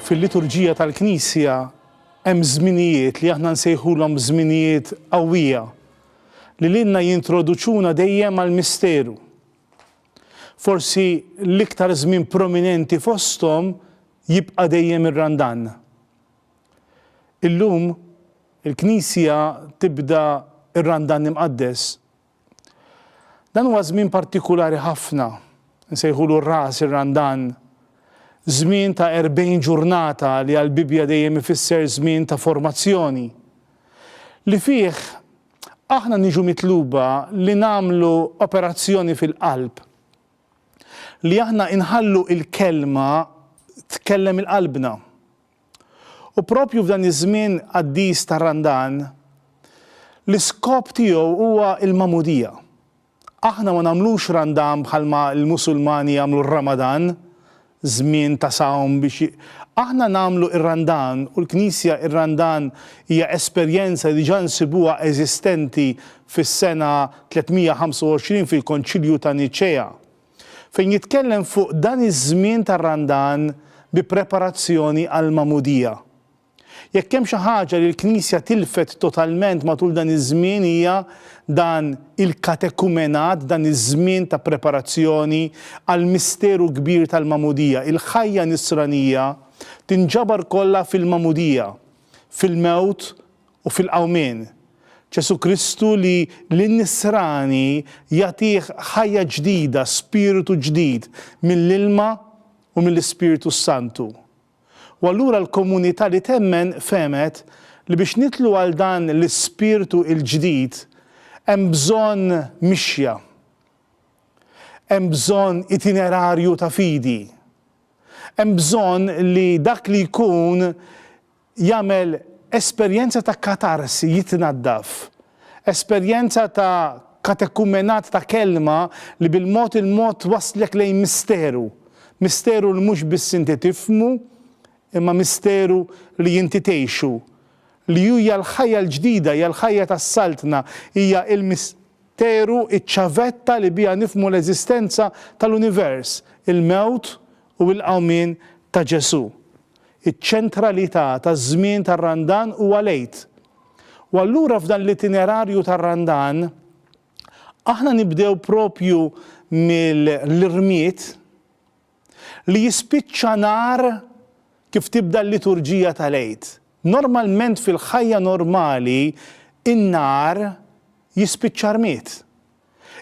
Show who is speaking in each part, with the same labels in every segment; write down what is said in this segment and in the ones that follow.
Speaker 1: Fil-liturġija tal-Knisja hemm żminijiet li aħna nsejħulhom żminijiet qawwija li lilna jintroduċuna dejjem għall-misteru. Forsi l-iktar żmien prominenti fosthom jibqa' dejjem ir-Randan. Illum il-Knisja tibda r-Randan Imqaddes. Dan huwa żmien partikulari ħafna, nsejħulu ras ir-Randan, żmien ta' 40 ġurnata li għall-Bibbja dejjem ifisser żmien ta' formazzjoni, li fih aħna niġu mitluba li nagħmlu operazzjoni fil-qalb, li aħna inħallu il-kelma tkellem il-qalbna. U propju f'dan iż-żmien qaddis tar-Randan, l-iskop tiegħu huwa l-magħmudija. Aħna ma nagħmlux Randan bħalma l-Musulmani jagħmlu r-Ramadan, żmien ta' sawm biex Aħna nagħmlu r-Randan u l-Knisja r-Randan hija esperjenza li diġà nsibuha eżistenti fis-sena 325 fil-Konċilju ta' Niċea. fejn jitkellem fuq dan iż-żmien tar-Randan bi preparazzjoni għall-Magħmudija. Jekk hemm xi ħaġa li l-Knisja tilfet totalment matul dan iż-żmien hija dan il-katekumenat, dan iż-żmien ta' preparazzjoni għall-misteru kbir tal-Magħmudija. Il-ħajja nisranija tinġabar kollha fil-Magħmudija, fil-mewt u fil-qawmien. Ġesù Kristu li lin-nisrani jagħtih ħajja ġdida, spiritu ġdid mill-ilma u mill-Ispirtu s-Santu. U allura l-komunità li temmen fehmet li biex nidħlu għal dan l-ispirtu l-ġdid hemm bżonn mixja. Hemm bżonn itinerarju ta' fidi. Hemm bżonn li dak li jkun jagħmel esperjenza ta' katarsi, jitnaddaf. Esperjenza ta' katekumenat ta' kelma li bil-mod il-mod twasslek lejn misteru. Misteru li mhux biss inti tifhmu, imma misteru li inti tgħixu. Li hu hija l-ħajja l-ġdida, hija l-ħajja tas-Saltna, hija l-misteru, iċ-ċavetta li biha nifhmu l-eżistenza tal-univers, il-mewt u l-qawmien ta' Ġesù. Iċ-ċentralità taż-żmien tar-Randan huwa l-Għid. U allura f'dan l-itinerarju tar-Randan, aħna nibdew propju mill-irmied li jispiċċa nhar kif tibda l-liturġija tal-Għid. Normalment fil-ħajja normali in-nar jispiċċa rmied.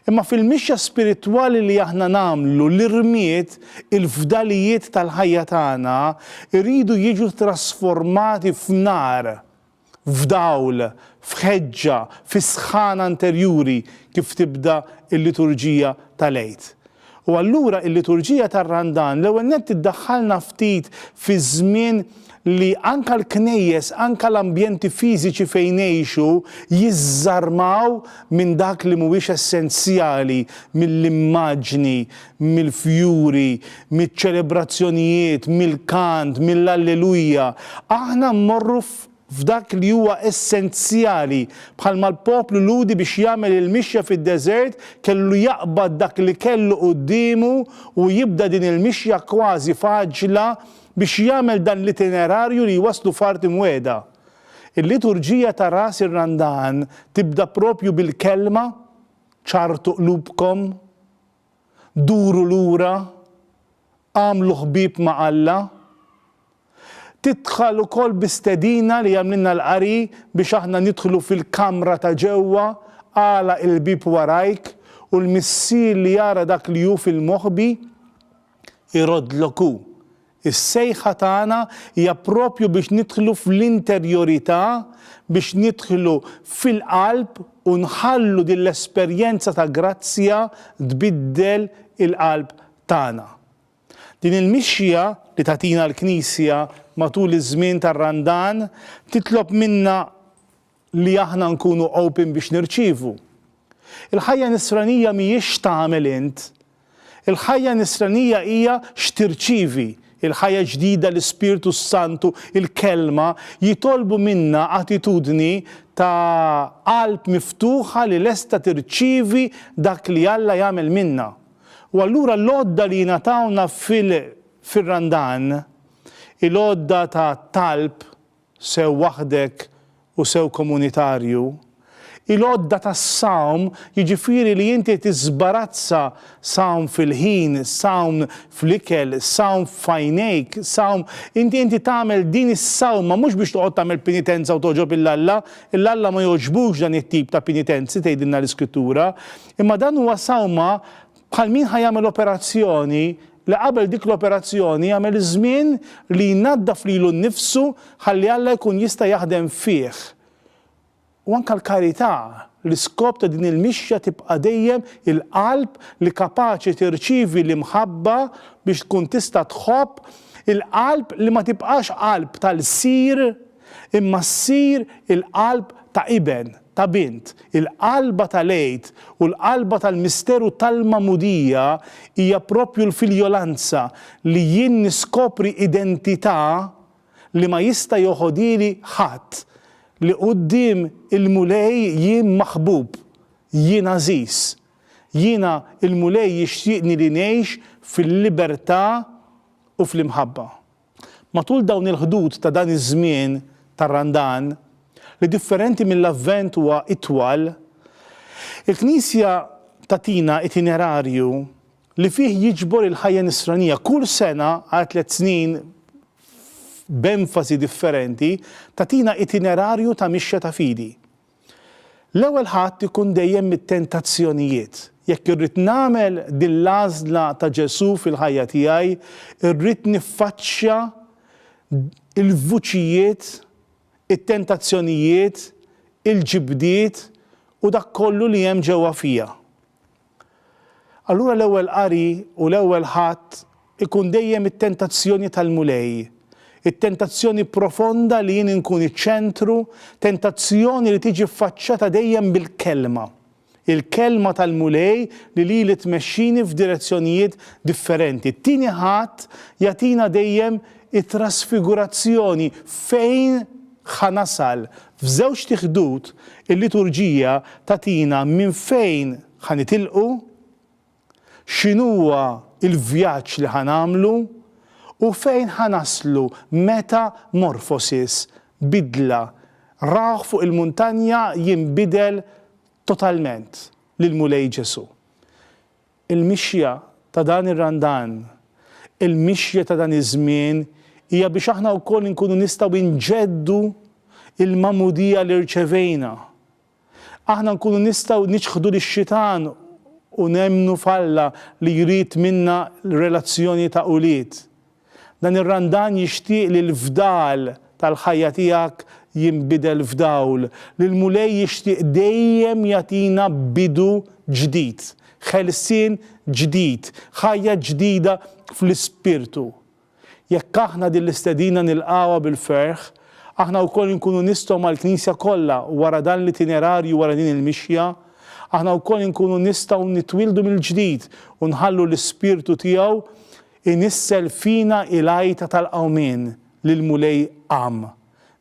Speaker 1: Imma fil-mixja spiritwali li aħna nagħmlu, l-irmied, il-fdalijiet tal-ħajja tagħna, iridu jiġu trasformati f'nar, f'dawl, f'ħeġġa, fi sħana interjuri kif tibda l-liturġija tal-Għid. U allura il-liturġija tar-Randan l-ewwel nett iddaħħalna ftit fiż-żmien li anke l-knejjes, anke l-ambjenti fiżiċi fejn ngħixu jiżżarmaw minn dak li mhuwiex essenzjali, mill-immaġni, mill-fjuri, miċ-ċelebrazzjonijiet, mill-kant, mill-alleluja. Aħna mmorru f'dak li huwa essenzjali, bħalma l-poplu Lhudi biex jagħmel il-mixja fid-deżert kellu jaqbad dak li kellu quddiemu u jibda din il-mixja kważi f'għaġla biex jagħmel dan l-itinerarju li jwasslu f'art imwiegħda. Il-liturġija ta' Ras ir-Randan tibda proprju bil-kelma, Ċarrtu qlubkom, duru lura, agħmlu ħbieb ma' Alla. Tidħal ukoll bi stedina li jagħmlilna l-qari biex aħna nidħlu fil-kamra ta' ġewwa, agħlaq il-bieb warajk u l-Missier li jara dak li hu fil-moħbi jroddlok hu. Is-sejħa tagħna hija proprju biex nidħlu fl-interjorità, biex nidħlu fil-qalb u nħallu din l-esperjenza ta' grazzja tbiddel il-qalb tagħna. Din il-mixja li tagħtina l-Knisja matul iż-żmien tar-Randan titlob minna li aħna nkunu open biex nirċievu. Il-ħajja nisranija mhijiex x'tagħmel int. Il-ħajja nisranija hija x'tirċievi. Il-ħajja ġdida, l-Ispirtu s-Santu, il-Kelma, jitolbu minna attitudni ta' qalb miftuħa li lesta tirċievi dak li Alla jagħmel minna. U allura l-għodda li jingħatawna fil fir-Randan Il-għodda ta' talb sew waħdek u sew komunitarju, il-għodda tas-sawm, jiġifieri li inti tiżbarazza sawm fil-ħin, sawm fl-ikel, sawm f'għajnejk, sawm, inti inti tagħmel din is-sawma mhux biex toqgħod tagħmel penitenza u togħġob 'il Alla, 'il Alla ma jogħġbux dan it-tip ta' penitenzi tgħidilna l-Iskrittura, imma dan huwa sawma Bħal min ħa jagħmel operazzjoni li qabel dik l-operazzjoni jagħmel żmien li jnaddaf lilu nnifsu ħalli Alla jkun jista' jaħdem fih. U anke l-karità, l-iskop ta' din il-mixja tibqa' dejjem il-qalb li kapaċi tirċievi l-imħabba biex tkun tista' tħobb, il-qalb li ma tibqax qalb ta' lsir imma ssir il-qalb ta' iben. ta' bint, il-qalba tal-Għid u l-qalba tal-misteru tal-Magħmudija hija proprju l-filjolanza li jien niskopri identità li ma jista' joħodhieli ħadd, li quddiem il-Mulej jien maħbub, jien għażiż. Jiena il-Mulej jixtieqni li ngħix fil-libertà u fl-imħabba. Matul dawn il-ħdud ta' dan iż-żmien tar-Randan, li differenti mill-Avvent huwa itwal, il-Knisja tagħtina itinerarju li fih jiġbor il-ħajja nisranija kull sena għal tlett snin b'enfasi differenti tagħtina itinerarju ta' mixja ta' fidi. L-ewwel Ħadd ikun dejjem mit-tentazzjonijiet. Jekk irrid nagħmel din l-għażla ta' Ġesù fil-ħajja tiegħi, irrid niffaċċja l-vuċijiet, it-tentazzjonijiet, il-ġibdiet u dak kollu li hemm ġewwa fija. Allura l-ewwel qari u l-ewwel Ħadd ikun dejjem it-tentazzjoni tal-Mulej, it-tentazzjoni profonda li jien inkun iċ-ċentru, tentazzjoni li tiġi ffaċċjata dejjem bil-Kelma. Il-Kelma tal-Mulej li lili tmexxini f'direzzjonijiet differenti. It-tieni Ħadd jagħtina dejjem it-trasfigurazzjoni fejn ħa nasal. F'żewġt iħdud il-liturġija tagħtina minn fejn ħa nitilqu, x'inhuwa l-vjaġġ li ħa nagħmlu u fejn ħa naslu, metamorphosis, bidla, rawh fuq il-muntanja jinbidel totalment lill-Mulej Ġesù. Il-mixja ta' dan ir-Randan, il-mixja ta' dan iż-żmien hija biex aħna wkoll inkunu nistgħu nġeddu l-magħmudija li rċevejna. Aħna nkunu nistgħu niċħdu lix-xitan u nemmnu f'Alla li jrid minna relazzjoni ta' ulied. Dan ir-Randan jixtieq li l-fdal tal-ħajja tiegħek jinbidel f'dawl, li l-Mulej jixtieq dejjem jagħtina bidu ġdid, ħelsien ġdid, ħajja ġdida fl-Ispirtu. Jekk aħna din l-istedina nilqgħuha bil-ferħ, aħna wkoll inkunu nistgħu mal-Knisja kollha wara dan l-itinerarju, wara din il-mixja, aħna wkoll inkunu nistgħu nitwieldu mill-ġdid u nħallu l-Ispirtu tiegħu Inissel fina il-għajta tal-qawmien li l-Mulej qam.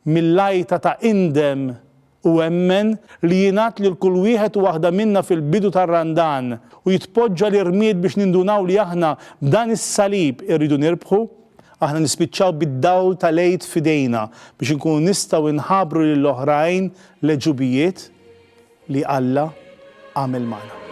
Speaker 1: Mill-għajta ta' indem u emmen li jingħad lil kull wieħed u waħda minna fil-bidu tar-Randan u jitpoġġa l-irmied biex nindunaw li aħna b'dan is-salib irridu nirbħu, aħna nispiċċaw bid-dawl tal-Għid f'idejna biex inkunu nistgħu nħabbru lill-oħrajn l-għeġubijiet li Alla għamel magħna.